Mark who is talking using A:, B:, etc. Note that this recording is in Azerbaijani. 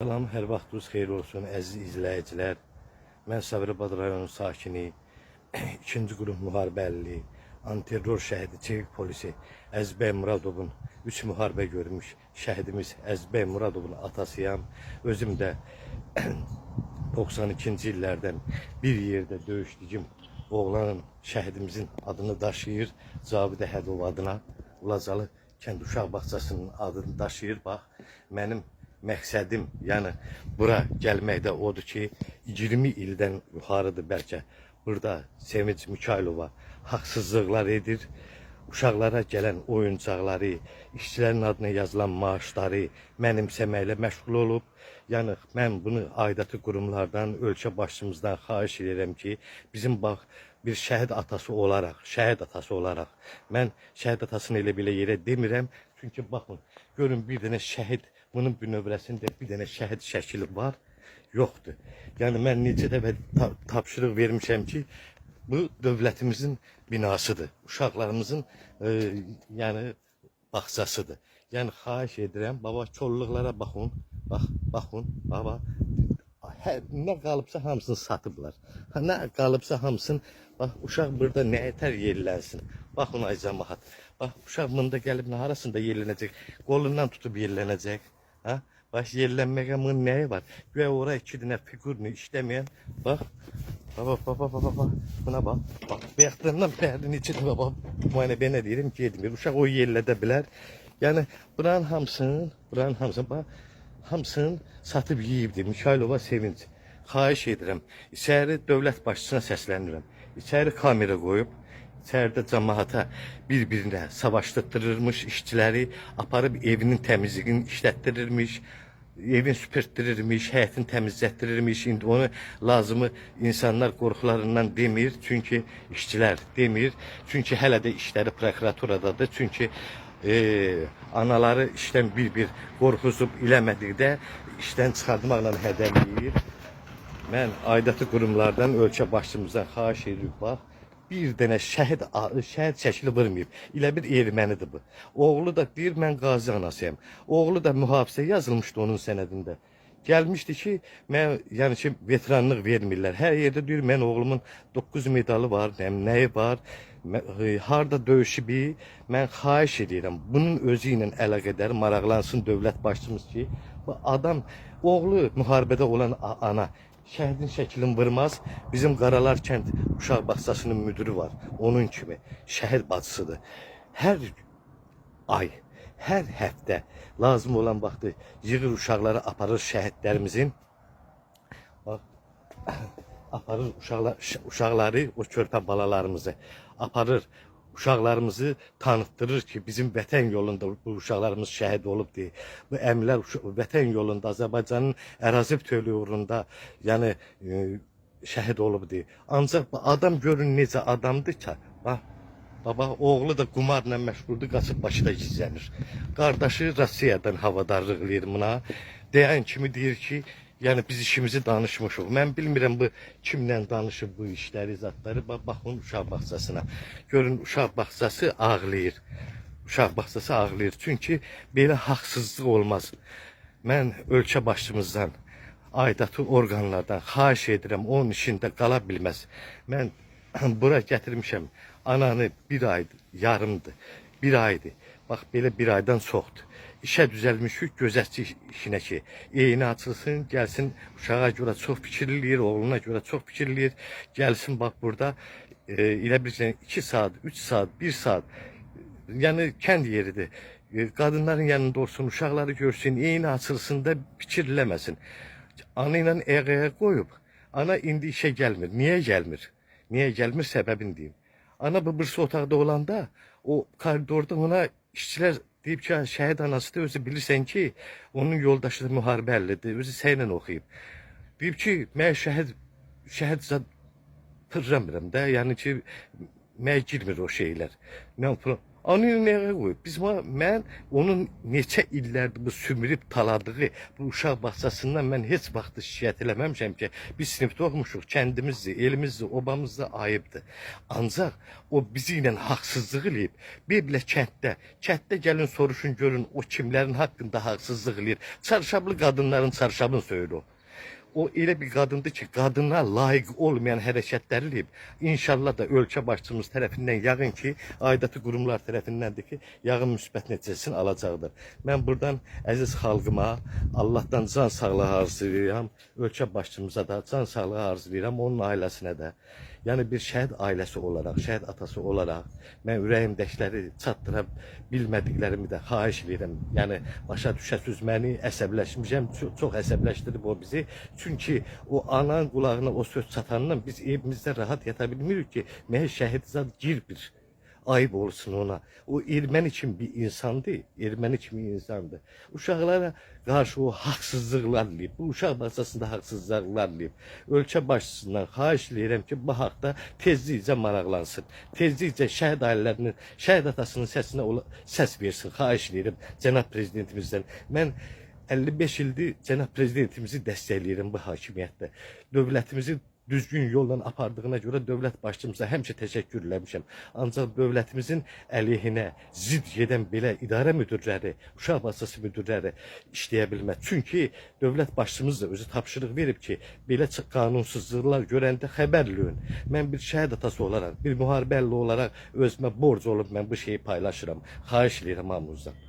A: Salam, hər vaxtınız xeyir olsun əziz izləyicilər. Mən Sabirabad rayonu sakini, 2-ci qrup müharibəlli, antiterror şəhidi, çevik polisi Əzbəy Muradovun 3 müharibə görmüş şəhidimiz Əzbəy Muradovun atasıyam. Özüm də 92-ci illərdən bir yerdə döyüşdüyüm oğlanın şəhidimizin adını daşıyır. Cavid Əhədov adına Ulacalı kənd uşaq bağçasının adını daşıyır. Bax, mənim məqsədim, yəni bura gəlməkdə odur ki, 20 ildən yuxarıdır bəlkə burada Sevinç Mikailova haqsızlıqlar edir. Uşaqlara gələn oyuncaqları, işçilərin adına yazılan maaşları mənimsəməklə məşğul olub. Yəni mən bunu aidiyyatı qurumlardan, ölkə başçımızdan xahiş edirəm ki, bizim bax bir şəhid atası olaraq, şəhid atası olaraq mən şəhid atasını elə belə yerə demirəm. Çünki baxın, görün bir dənə şəhid, bunun bünövrəsində bir dənə şəhid şəkili var, yoxdur. Yəni mən neçə dəfə tapşırıq vermişəm ki, bu dövlətimizin binasıdır. Uşaqlarımızın yəni bağçasıdır. Yəni xahiş edirəm, baba kolluqlara baxın. Bax, baxın, baba. Hə, nə qalıbsa hamısını satıblar. Ha, nə qalıbsa hamısını, bax uşaq burada nə etər yerlənsin. Baxın ay camaat. Bax uşaq bunda gəlib nə harasında yerlənəcək? Qolundan tutub yerlənəcək. Ha? Bax yerlənməyə bunun nəyi var? Güya ora iki dənə fiqurunu işləməyən. Bax. Baba baba baba baba. Buna bax. Bax, bayaqdan bəri neçə dəfə bax müayinə belə deyirəm getmir. Uşaq o yerlədə bilər. Yəni buranın hamısını bax hamısını satıb yeyibdi. Mikailova Sevinç. Xahiş edirəm. İçəri dövlət başçısına səslənirəm. İçəri kamera qoyub içəridə cəmaata bir-birinə savaşdırırmış işçiləri, aparıb evinin təmizliyini işlətdirirmiş, evin süpürtdürürmüş, həyətini təmizlətdirirmiş. İndi onu lazımı insanlar qorxularından demir, çünki işçilər demir. Çünki hələ də işləri prokuraturadadır. Çünki anaları işdən bir-bir qorxuzub eləmədikdə işdən çıxartmaqla hədələyir. Mən aidiyyatı qurumlardan, ölkə başçımızdan xahiş edirəm, bax, bir dənə şəhid şəkili vurmayıb. Elə bir ermənidir bu. Oğlu da deyir, mən qazi anasıyam. Oğlu da mühafizə yazılmışdı onun sənədində. Gəlmişdi ki, mən yəni ki veteranlıq vermirlər. Hər yerdə deyir, mən oğlumun 9 medalı var, nə nəyi var, harda döyüşüb, mən xahiş edirəm. Bunun özü ilə əlaqədar maraqlansın dövlət başçımız ki, bu adam oğlu müharibədə olan ana şəhidin şəklini vurmaz. Bizim Qaralar kənd uşaq bağçasının müdiri var. Onun kimi şəhid bacısıdır. Hər ay, hər həftə lazım olan vaxtı yığır uşaqları aparır şəhidlərimizin. Bax, aparır uşaqları, o körpə balalarımızı aparır. Uşaqlarımızı tanıtdırır ki, bizim vətən yolunda bu uşaqlarımız şəhid olub deyə. Bu əmilər vətən yolunda Azərbaycanın ərazi bütövlüyü uğrunda, yəni şəhid olub deyə. Ancaq bu adam görün necə adamdır ki, bax baba oğlu da qumarla məşğuldur, qaçıb Bakıda gizlənir. Qardaşı Rusiyadan havadarlıq eləyir buna. Deyən kimi deyir ki, yəni biz işimizi danışmışıq. Mən bilmirəm bu kimlə danışıb bu işləri, zatları. Bax, baxın uşaq bağçasına. Görün uşaq bağçası ağlayır. Uşaq bağçası ağlayır. Çünki belə haqsızlıq olmaz. Mən ölkə başçımızdan, aidiyyatı orqanlardan xahiş edirəm, onun işində qala bilməz. Mən bura gətirmişəm ananı bir ay yarımdır, bir aydır. Bax belə bir aydan çoxdur. İşə düzəlmişik gözətçi işinə ki, eyni açılsın, gəlsin uşağa görə çox fikir eləyir, oğluna görə çox fikir eləyir. Gəlsin bax burada elə bilirsən 2 saat, 3 saat, 1 saat, yəni kənd yeridir. Qadınların yanında olsun, uşaqları görsün, eyni açılsın da fikir eləməsin. Ana ilə ayaq qoyub, ana indi işə gəlmir. Niyə gəlmir? Niyə gəlmir səbəbini deyim. Ana bu birisi otaqda olanda o koridorda ona işçilər deyib ki, şəhid anasıdır, özü bilirsən ki, onun yoldaşı da müharibə əllidir, özü səylə oxuyub. Deyib ki, mən şəhid zad pırramıram da, yəni ki, mənə girmir o şeylər. Mən Onu nəyə qoyub? Biz mən onun neçə illərdir bu sümürüb taladığı bu uşaq bağçasından mən heç vaxt şikayət eləməmişəm ki, biz sinifdə oxumuşuq, kəndimizdir, elimizdir, obamızdır, ayıbdır. Ancaq o bizi ilə haqsızlıq eləyib. Bir belə kənddə gəlin soruşun görün o kimlərin haqqında haqsızlıq eləyir. Çarşablı qadınların çarşabını söyür o. O elə bir qadındır ki, qadına layiq olmayan hərəkətlər eləyib. İnşallah da ölkə başçımız tərəfindən yağın ki, aidiyyatı qurumlar tərəfindəndir ki, yağın müsbət nəticəsini alacaqdır. Mən buradan əziz xalqıma Allahdan can sağlığı arzulayıram. Ölkə başçımıza da can sağlığı arzulayıram, onun ailəsinə də. Yəni bir şəhid ailəsi olaraq, şəhid atası olaraq mən ürəyimdəkiləri çatdıra bilmədiklərimi də xahiş edirəm. Yəni başa düşəsiniz məni, əsəbləşmişəm, çox əsəbləşdirib o bizi. Çünki o ananın qulağına o söz çatandan biz evimizdə rahat yata bilmirik ki, məhz şəhid zad gir bir ayıp olsun ona. O erməni kimi bir insandı, erməni kimi insandı. Uşaqlara qarşı o haqsızlıqlar eləyib, bu uşaq bağçasında haqsızlıqlar eləyib. Ölkə başçısından xahiş eləyirəm ki, bu haqda tezlikcə maraqlansın. Tezlikcə şəhid ailələrinin, şəhid atasının səsinə səs versin. Xahiş eləyirəm cənab prezidentimizdən. Mən 55 ildir cənab prezidentimizi dəstəkləyirəm bu hakimiyyətdə. Dövlətimizi düzgün yolla apardığına görə dövlət başçımıza həmişə təşəkkür eləmişəm. Ancaq dövlətimizin əleyhinə zidd gedən belə idarə müdirləri, uşaq bağçası müdirləri işləyə bilməz. Çünki dövlət başçımız da özü tapşırıq verib ki, belə qanunsuzluqlar görəndə xəbər eləyin. Mən bir şəhid atası olaraq, bir müharibə əlli olaraq özümə borc olub mən bu şeyi paylaşıram. Xahiş eləyirəm hamınızdan.